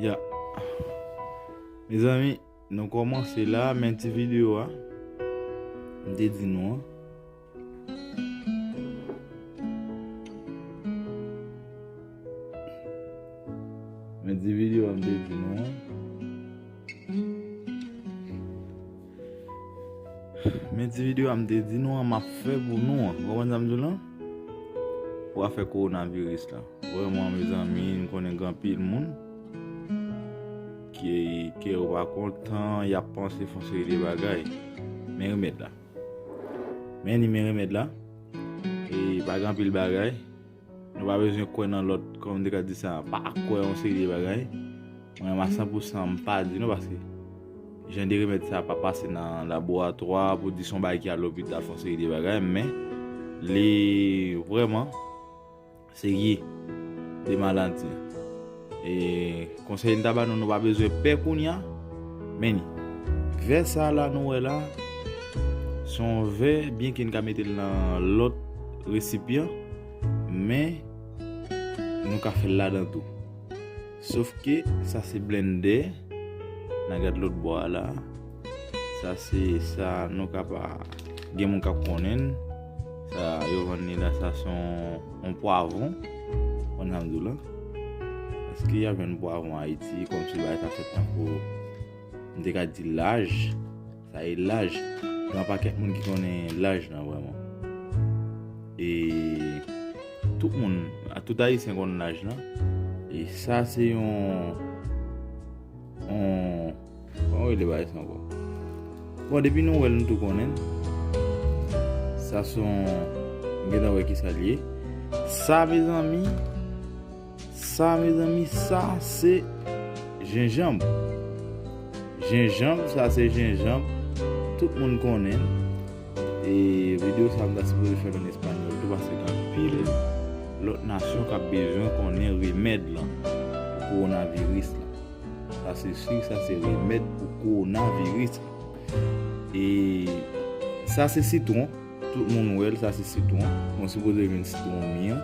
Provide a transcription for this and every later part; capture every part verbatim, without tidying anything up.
Ya. Mezanmi, nou kòmanse la, men ti videyo a m te di nou an. Men ti videyo a m te di nou an. Men ti videyo a m te di nou an, m ap fè pou nou an. Ou konprann sa m di w lan? Pou afè kowonaviris la. Vrèman, mezanmi, m konnen gen anpil moun ki kè yo pa kontan, y ap panse fon seri de bagay. Men remèd la. Men li men remèd la. E pa gen anpil bagay. Nou pa bezwen kwè nan lòt, kòm m te ka di sa, pa kwè yon seri de bagay. Mwen, m a san pou san, m pa di nou, paske jan de remèd sa pa pase nan laboratwa pou di se yon bagay ki al lopital, fè yon seri de bagay, men li vrèman serye de maladi. E konsèy m ta ba nou, nou pa bezwen pè kounye a, men ni. Vè sa la nou wè la, se yon vè, byenke n ka mete l nan lòt resipyan, men nou ka fè l ladan tou. Sof ke sa se blendè, n a gad lòt bò a la. Sa se sa nou ka pa, gen moun k ap konnen l. Sa yo vann li la, sa se yon, yon pwavwon. Konn sa m di w lan? Èske y ap jwenn pwavwon Ayiti? Kòmsi bagay sa fèt tankou, m te ka di laj. Sa e laj. Gen yon pakèt moun ki konnen laj lan vrèman. E tout moun, a tout Ayisyen konn laj lan. E sa se yon, yon, kòman yo rele bagay sa ankò? Bon, depi nou wè l, nou tou konnen l. Sa se yon, m gentan wè ki sa l ye. Sa, mezanmi, sa, mezanmi, sa se jenjanm. Jenjanm, sa se jenjanm. Tout moun konnen l. E videyo sa a m ta sipoze fè l an espanyòl tou, paske gen anpil lòt nasyon k ap bezwen konnen remèd lan pou kowonaviris lan. Sa se si, sa se remèd pou kowonaviris lan. E sa se sitwon. Tout moun wè l, sa se sitwon. Bon, sipoze vin sitwon mi an.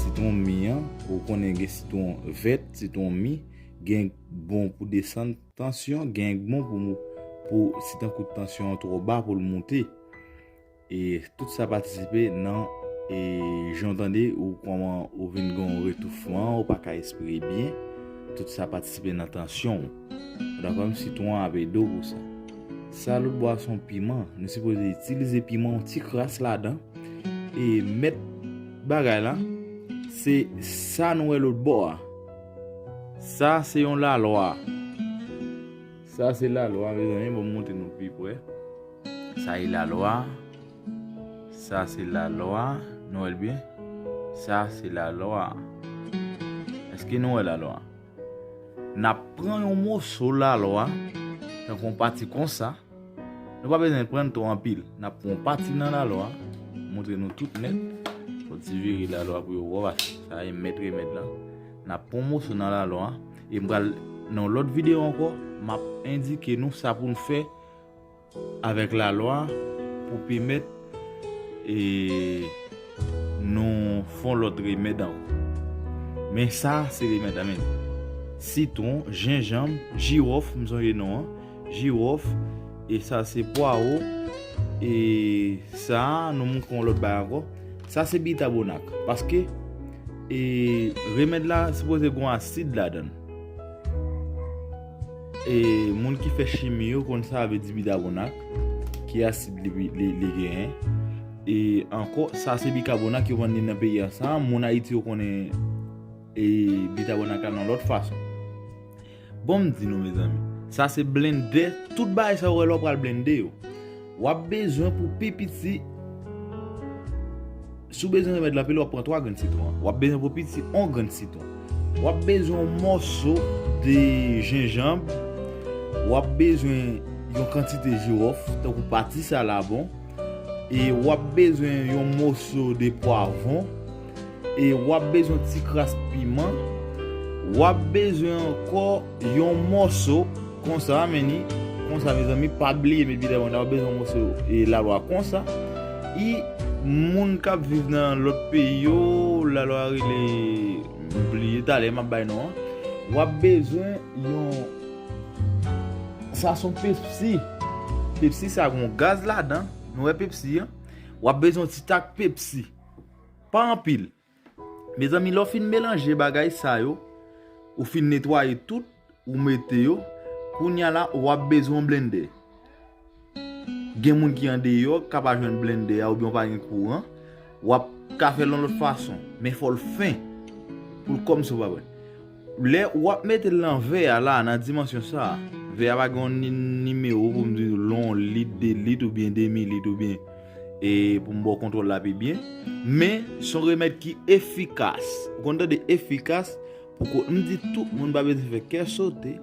Sitwon mi an, ou konnen gen sitwon vèt, sitwon mi, gen bon pou desann tansyon, gen bon pou, pou si tankou tansyon an twò ba pou l moute. E tout sa patisipe nan, e jan w tande ou kòman ou vin gen yon retoufman, ou pa ka espire byen. Tout sa patisipe nan tansyon w. Ou dakò? Menm sitwon an ap ede w pou sa. Sa lòt bò a se yon piman. Nou sipoze itilize piman, yon ti kras ladan. E mèt bagay la, se sa nou wè lòt bò a. Sa se yon lalwa. Sa se lalwa, mezanmi, bon, m montre nou pi prè. Sa e lalwa. Sa se lalwa. Nou wè l byen? Sa se lalwa. Èske nou wè lalwa? N ap pran yon moso lalwa, tankou yon pati konsa. Nou pa bezwen pran twò anpil. N ap pran yon pati nan lalwa, montre nou tout nèt. Fò ti vire lalwa pou yo wè, paske sa e mèt remèd lan. N ap pran yon moso nan lalwa, e m pral, nan yon lòt videyo ankò, m ap endike nou sa pou n fè avèk lalwa pou pèmèt, e, nou fè yon lòt remèd ankò. Men sa, se remèd la, men. Sitwon, jenjanm, jiwòf, m sonje non an, jiwòf, e sa se pwawo, e sa, nou montre yon lòt bagay ankò. Sa se bitabonak, paske, e, remèd la sipoze gen yon asid ladan l. E moun ki fè chimi yo konn sa vle di bitabonak, ki asid li, li, li genyen. E ankò, sa se bikabonak, yo vann li nan peyi a. Sa, moun Ayiti yo konnen, e, bitabonak la nan lòt fason. Bon, m di nou, mezanmi, sa se blendè. Tout bagay sa yo wè la, w pral blende yo. W ap bezwen pou pi piti, si w bezwen remèd la anpil, w ap pran twa grenn sitwon an. W ap bezwen pou piti, yon grenn sitwon. W ap bezwen yon mòso de jenjanm. W ap bezwen yon kantite jiwòf, tankou pati sa la bon. E w ap bezwen yon mòso de pwavwon. E w ap bezwen ti kras piman. W ap bezwen ankò yon mòso konsa, men ni, konsa, mezanmi, pa bliye met bitabonak. W ap bezwen yon mòso, e, lalwa konsa. E moun k ap viv nan lòt peyi yo, lalwa rele, m bliye, talè m ap bay non an. W ap bezwen yon, sa se yon Pepsi. Pepsi sa gen yon gaz ladan. Nou wè Pepsi an? W ap bezwen yon ti tak Pepsi. Pa anpil. Mezanmi, lè w fin melanje bagay sa yo, ou fin netwaye tout, ou mete yo, kounye a la, w ap bezwen yon blendè. Gen moun ki andeyò, k pa jwenn blendè a, oubyen w pa gen kouran, w ap ka fè l yon lòt fason, men fò l fen pou l kòmsi w pa wè. Lè w ap mete l nan vè a la, nan dimansyon sa a, vè a pa gen yon ni-, nimewo pou m di l yon lit, de lit oubyen demi lit oubyen, e pou m ba w kontwòl la pi byen, men se yon remèd ki efikas. Ou konn tande efikas, poko m di tout moun pa bezwen fè kè sote.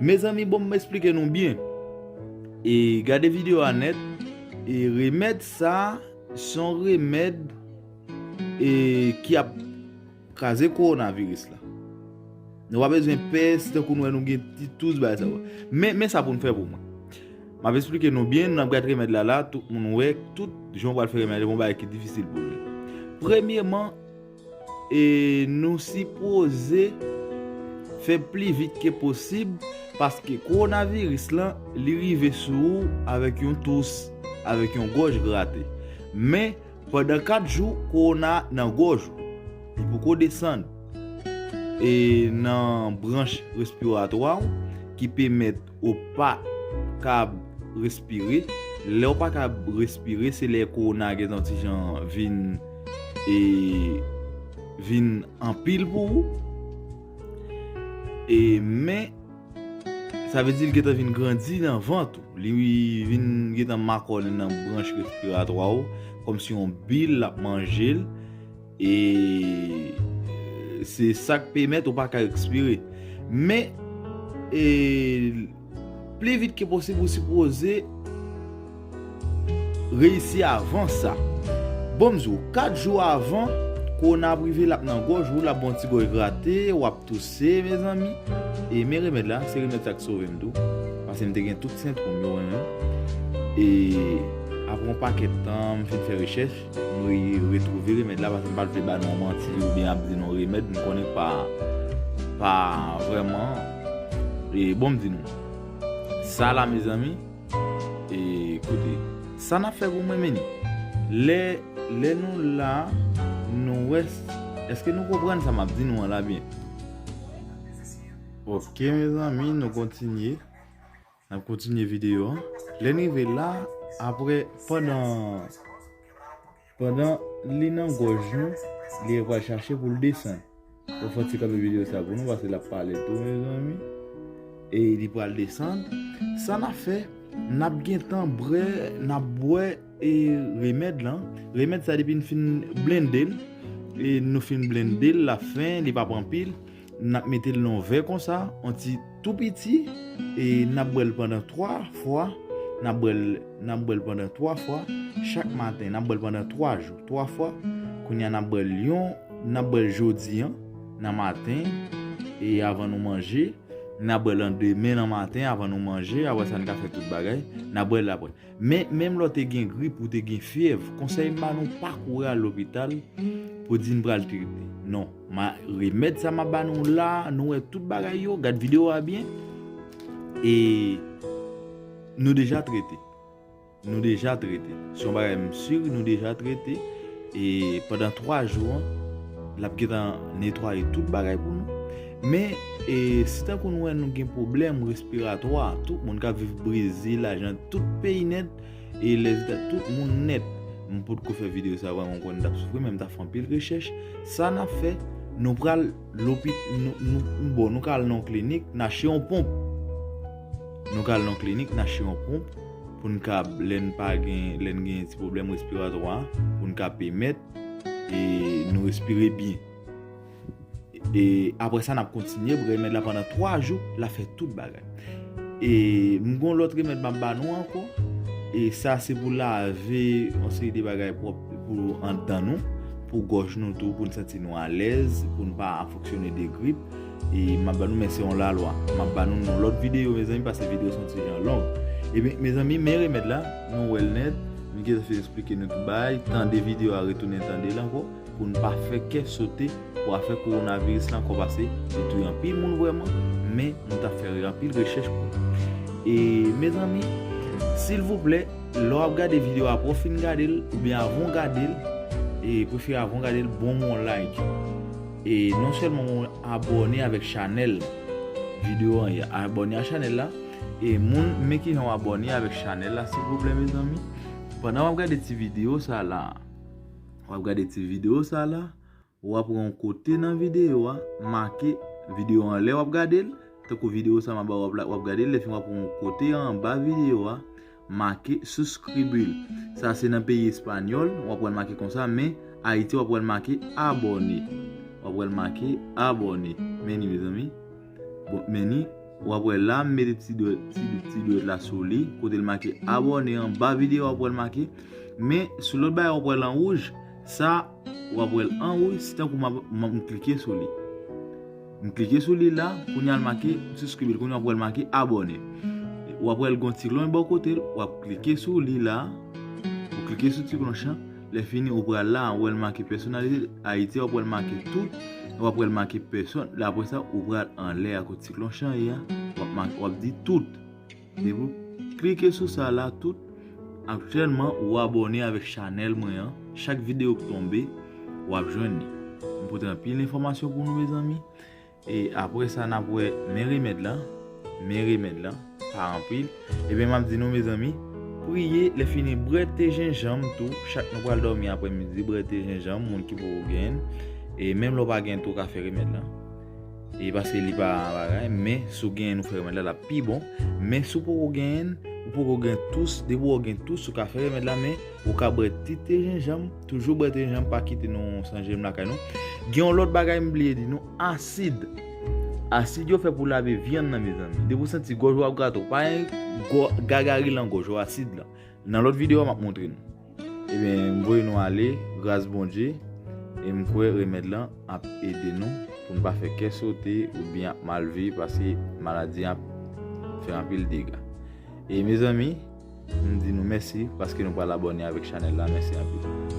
Mezanmi, bon, m esplike nou byen. E gade videyo a nèt. E remèd sa, se yon remèd, e ki ap kraze kowonaviris la. Nou pa bezwen pè, si tankou nou wè nou gen ti tous bagay sa yo. Men, men sa pou n fè pou mwen. M ap esplike nou byen, n ap gade remèd la la, tout moun wè, tout jan w pral fè remèd la, yon bagay ki difisil pou li. Premyeman, e nou sipoze fè pli vit ke posib, paske kowonaviris lan, li rive sou ou avèk yon tous, avèk yon gòj grate. Men, pandan kat jou, kowona nan gòj ou. Li poko desann, e nan branch respiratwa w ki pèmèt ou pa kab respire. Lè w pa kab respire, se lè kowona gentan ti jan vin, e vin anpil pou ou. E men, sa vle di l gentan vin grandi nan vant ou. Li vin gentan makònen nan branch respiratwa ou, kòmsi yon bil l ap manje l. E se sa k pèmèt ou pa ka ekspire. Men, e, pli vit ke posib, ou sipoze reyisi avan sa. Bon, m di w, kat jou avan, kowona ap rive, l ap nan gòj ou, l ap ba w yon ti gòj grate, w ap touse, mezanmi. E men remèd la, se remèd sa k sove m tou. Paske m te gen tout sentwòm yo, mwen menm. E apre yon pakèt tan, m fin fè rechèch, m re-, retwouve remèd la, paske m pa t vle ba nou yon manti oubyen ap di nou remèd, m konnen pa, pa vrèman. E bon, m di nou. Sa la, mezanmi, e koute, sa n ap fè pou mwen, men lè, lè nou la, nou wè, èske nou konprann sa m ap di nou an la byen? Ok, mezanmi, nou kontinye. N ap kontinye videyo an. Lè n rive la, apre, pandan, pandan li nan gòj nou, li pral chache pou l desann. Ou fè ti kanpe videyo sa pou nou, paske l ap pale tou, mezanmi. E li pral desann. Sa n ap fè, n ap gentan bwè, n ap bwè, e remèd lan. Remèd sa, depi n fin blende l, e nou fin blende l, l ap fen, li p ap anpil. N ap mete l nan yon vè konsa, yon ti tou piti, e n ap bwè l pandan twa fwa, n ap bwè l, n ap bwè l pandan twa fwa, chak maten, n ap bwè l pandan twa jou, twa fwa. Kounye a n ap bwè l yon, n ap bwè l jodi an, nan maten, e avan nou manje, n ap bwè l landemen nan maten, avan nou manje, apre sa n ka fè tout bagay, n ap bwè l apre. Men, menm lè w te gen grip ou te gen fyèv, konsèy m ba nou, pa kouri al lopital pou di n pral trete. Non, ma, remèd sa m ap ba nou la, nou wè tout bagay yo, gad videyo a byen. E nou deja trete. Nou deja trete. Se yon bagay m si nou deja trete. E pandan twa jou an, l ap gentan netwaye tout bagay pou nou. Men, e, si tankou nou wè nou gen pwoblèm respiratwa, tout moun k ap viv Brezil, Ajantin, tout peyi nèt, e Lèzetazini, tout moun nèt. M potko fè videyo sa vrèman, m konnen t ap soufri, men m t ap fè anpil rechèch. Sa n ap fè, nou pral lopi-, nou, nou, bon, nou ka al nan yon klinik, n achte yon ponp. Nou ka al nan yon klinik, n achte yon ponp pou n ka, lè n pa gen, lè n gen ti pwoblèm respiratwa, pou n ka pèmèt, e, nou respire byen. E apre sa, n ap kontinye bwè remèd la pandan twa jou, l ap fè tout bagay. E m gon lòt remèd m ap ba nou ankò. E sa se pou lave yon seri de bagay pwòp pou anndan nou, pou gòj nou tou, pou n santi nou alèz, pou n pa fonksyone de grip. E m ap ba nou, men se yon lalwa. M ap ba nou nan lòt videyo, mezanmi, paske videyo se yon ti jan long. Ebyen, mezanmi, men remèd la, nou wè l nèt. M gentan fin eksplike nou tout bagay, tande videyo a, retounen tande l ankò, pou n pa fè kè sote pou afè kowonaviris la ankò, pase li touye anpil moun vrèman, men nou t ap fè anpil rechèch pou nou. E mezanmi, silvouplè, lè w ap gade videyo a, apre w fin gade l, oubyen avan w gade l, e prefere avan w gade l, bon m yon like. E non sèlman w abòne avèk chanèl videyo an, abòne a chanèl la, e moun, men kijan w abòne avèk chanèl la, silvouplè, mezanmi. Pandan w ap gade ti videyo sa la, w ap gade ti videyo sa la, w ap wè yon kote nan videyo a, make videyo anlè w ap gade l, tankou videyo sa m ap ba w ap la, w ap gade l, lèfini w ap wè yon kote anba videyo a, make suscribir. Sa se nan peyi espanyòl, w ap wè l make konsa, men Ayiti w ap wè l make abòne. W ap wè l make abòne. Men ni, mezanmi. Bon, men ni, w ap wè la, m mete ti dwèt, ti, ti dwèt la sou li, kote l make abòne anba videyo, w ap wè l make. Men sou lòt bagay, w ap wè l an wouj. Sa, w ap wè l an wouj, se tankou m ap, m, m klike sou li. M klike sou li la, kounye a l make, m suscribir, kounye a w ap wè l make abòne. W ap wè l gon ti klonch bò kote l, w ap klike sou li la, ou klike sou ti klonch lan, lèfini ou pral la, w ap wè l make pèsonalize Ayiti, w ap wè l make tout, w ap wè l make pèsòn, la apre sa ou pral anlè a kot ti klonch lan ye a, w ap ma-, w ap di tout. Depi w klike sou sa la tout, aktyèlman ou abòne avèk chanèl mwen an, chak videyo k tonbe, w ap jwenn li. M pote anpil enfòmasyon pou nou, mezanmi. E apre sa, n ap wè men remèd lan, men remèd lan, pa anpil. Ebyen, m ap di nou, mezanmi, priye, lèfini, bwè te jenjanm tou, chak nou pral dòmi aprèmidi, bwè te jenjanm, moun ki poko genyen. E menm lè w pa genyen tou, w ka fè remèd lan. E paske li pa bagay, men si w genyen, ou fè remèd la, l ap pi bon. Men si w poko genyen, ou poko gen tous, depi w gen tous, ou ka fè remèd la, men ou ka bwè ti te jenjanm, toujou bwè te jenjanm, pa kite nou san jenjanm lakay nou. Gen yon lòt bagay m bliye di nou, asid. Asid yo fè pou lave vyann nan, mezanmi. Depi w santi gòj ou ap grate w, pa gen gò-, gagari lan gòj ou, asid lan. Nan lòt videyo a, m ap montre nou. Ebyen, m voye nou ale, gras Bondye, e m kwè remèd lan ap ede nou pou n pa fè kè sote oubyen ap mal viv, paske maladi ap fè anpil dega. E mezanmi, m di nou mèsi paske nou pral abòne avèk chanèl la. Mèsi anpil.